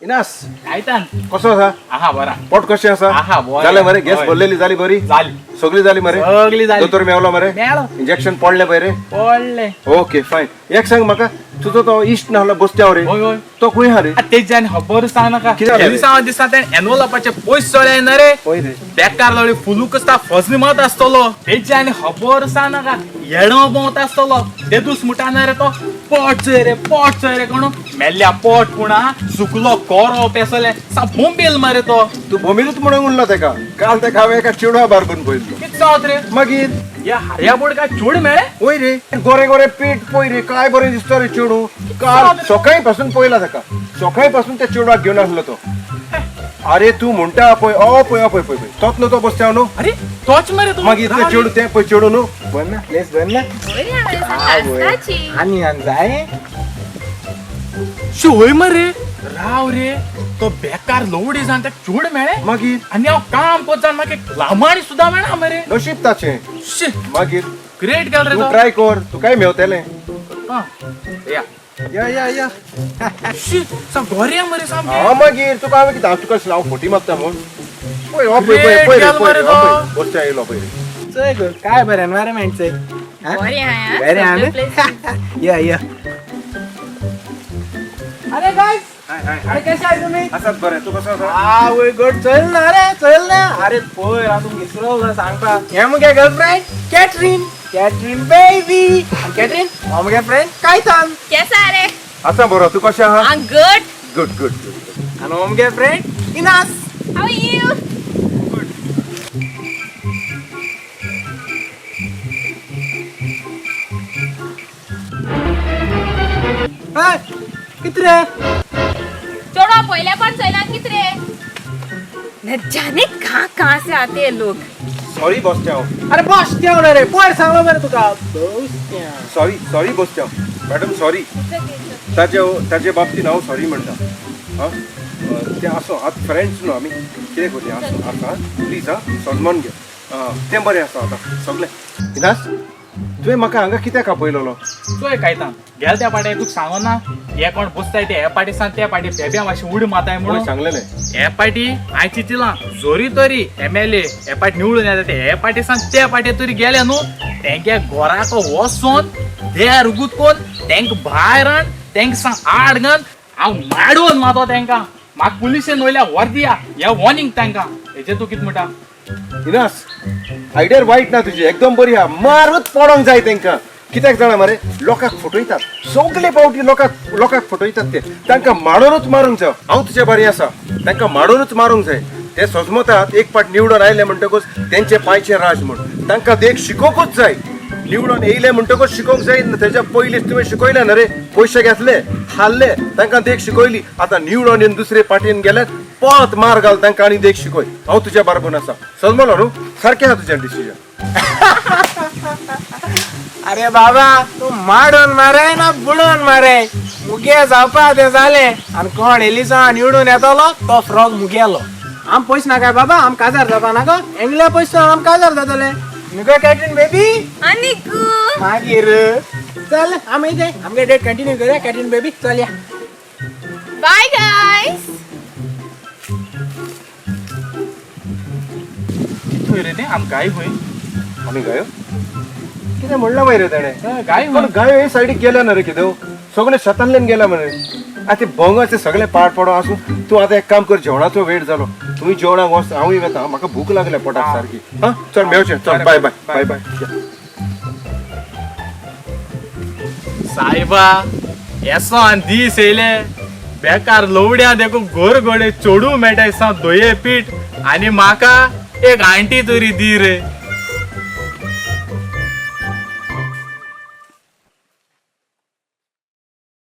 इनास कायतान कसो आसा? आहा बरा. पोट कशें आसा? आहा, बरें. जालें मरे? गॅस हय. भरलेली जाली बरी? जाली. सगळी जाली मरे? सगळी जाली. दोतोर मेवलो मरे? मेळ्ळो. इंजेक्शन पडलें पळय रे? पडले. Okay fine. एक सांग म्हाका, तुजो तो इश्ट नासलो बसत्याव रे, हय हय. तो खंय आहा रे? तेज्यान खबर सांग नाका. कितें जालें रे? दिसा दिसा तें एनवलपाचे पयस चोळे ना रे. पळय रे. बेकार लोळी फुलूक आसता, फजनी मात आसतलो. तेज्यान खबर सांग नाका, येणो भोंवता आसतलो. तेदूस मुटा ना रे तो पोट चोय रे, पोट चोय रे. कोण मेल्ल्या पोट पुणा सुकलो कोरो पेसले सा बोंबेल मरे तो. तूं बोंबेलूच म्हणून उरलो तेका. काल तेका हांवें एका चेडवा बारबून पळयल्लो. कितें जावत रे? मागीर ह्या हरया बोड काय चोड मेळे? वय रे, गोरे गोरे पीठ पळय रे, काय बरें दिसता रे चेडूं. काल सकाळी पासून पळयला तेका, सकाळी पासून त्या चेडवाक घेवन आसलो तो. अरे तूं म्हणटा पळय, ओ पळय, ओ पळय पळय पळय, तोच न्हू तो बसत्याव न्हू? अरे तोच मरे तो. मागीर तें चेडूं, तें पळय चेडूं न्हू. बन ना प्लेस, बन ना. आनी आनी जाय. शोय मरे, राव रे, तो बेकार लोवडी जावन तेका चोड मेळे. मागीर आनी हांव काम कोत जावन म्हाका एक लामाणी सुद्दां मेळना मरे. नशीब ताचें. शी. मागीर ग्रेट गेल रे तूं तो. ट्राय कर, तुकाय मेवतलें. हा. या. या या या. शी, सा गोरे मरे सामके. हा मागीर तुका हांवें कितें, हांव तुका हांव फटी मागता म्हूण? पळय हो पळय पळय पळय रे, Great पळय रे, गेल हो मरे पळय तो. बसच्या येयलो पळय रे. चोय गो, काय बरें एनवायरमेंट चोय. बरें आहा. बरें आहा न्हू? या या. अरे गायस, अरे कशे आहे तुम्ही? आसात बरें, तूं कसो आसा? आवय गड, चल ना रे, चल ना. अरे पळय हांव तुमकां विसरलो सांगपा, हे मुगे गर्लफ्रेंड कॅटरीन, कॅटरीन बेबी. आनी कॅटरीन हो मुगे फ्रेंड कायतान. केसा रे? आसा बरो, तूं कशें आहा? I'm good. Good good good. आनी हो मुगे friend Inas. How are you? हय कित रे? चोडो पयल्या पण चोयला कित रे? न जाने कहाँ कहाँ से आते हैं लोग. सॉरी बसत्याव. अरे बस ना रे, पयर सांगलो मरे तुका बस. सॉरी सॉरी बसत्याव मॅडम, सॉरी. ताजे ताजे बाबतीन हांव सॉरी म्हणटा. आं, तें आसूं, आतां फ्रेंड्स न्हू आमी, कितें करुया, आसूं आसा, प्लीज. आं, सन्मान घे. तें बरें आसा आतां सगळें. इनास, तुवें म्हाका हांगा कित्याक आपयलेलो? चोय कायतान, गेल त्या पाटे तुका सांगो ना, हे कोण बसताय ते हे पाटी सान त्या पाटी बेब्या मातशें उडी मारताय पळय म्हणून सांगलेलें. हे पाटी हांवें चिंतिलां, जोरी तरी एम एल ए हे पाटी निवडून येता ते हे पाटी सान त्या पाटी तरी गेले न्हू, तेंगे घराक वचोन देर उगूत कोन तेंका भायर हाड, तेंका सांग आड घाल, हांव माडोवन मारतो तेंकां. म्हाका पुलिशेन वयल्या व्हर दिया हे वॉर्निंग तेंकां. हेजेर तूं कितें म्हणटा? इनास, आयडिया वायट ना तुजी, एकदम बरी आहा. मारूच पडोंक जाय तेंकां. कित्याक जाणा मरे, लोकांक फटयतात सगले पावटी, लोकांक लोकांक फटयतात ते. तांकां माडोनूच मारूंक जाय. हांव तुजे बारी आसा, तांकां माडोनूच मारूंक जाय. ते सजमतात एक पाट निवडून आयले म्हणटकूच तेंचे पांयचे राज म्हूण. तांकां देख शिकोवंकूच जाय. निवडून येयले म्हणटकूच शिकोवंक जाय. तेज्या पयलींच तुवें शिकयलें ना रे, पयशे घेतले हाडले, तांकां देख शिकयली. आतां निवडून येवन दुसरे पार्टीन गेले, परत मार घाल तांकां आनी देख शिकय. हांव तुज्या बारबून आसा, सजमलो न्हू? सारकें आहा तुजें डिसिजन. अरे बाबा, तूं माडोन माराय ना बुडोन माराय, मुगे जावपा तें जालें. आनी कोण एलिसा निवडून येतलो तो फ्रॉक मुगेलो. आम पयस नाका बाबा, आम काजार जावपा नाका. एंगल्या पयस आम काजार जातले न्हू कॅटरीन बेबी? आनी गो. मागीर चल, आमी ते आमगे डेट कंटिन्यू करूया. कॅटरीन बेबी, चल या. Bye guys. कितें रे तें आम गाय खंय? आमी गायो कितें म्हणलां मागीर रे तेणें? गाय पण गायो हे सायडीक गेल्या ना रे, कितें सगळे शेतांतल्यान गेल्या मरे. आतां ते भोंगाचे सगळे पाड पडो. आसूं, तूं आतां एक काम कर, जेवणाचो वेळ जालो, तुमी जेवणाक वच, हांवूय वेता. म्हाका भूक लागल्या पोटाक सारकी. हां चल, मेळचें. चल, बाय बाय बाय बाय. सायबा, येसो आनी दीस येयले, बेकार लवड्या देखून गोर गोडे चोडू मेळटा सा दोये पीठ, आनी म्हाका एक आंटी तरी दी रे.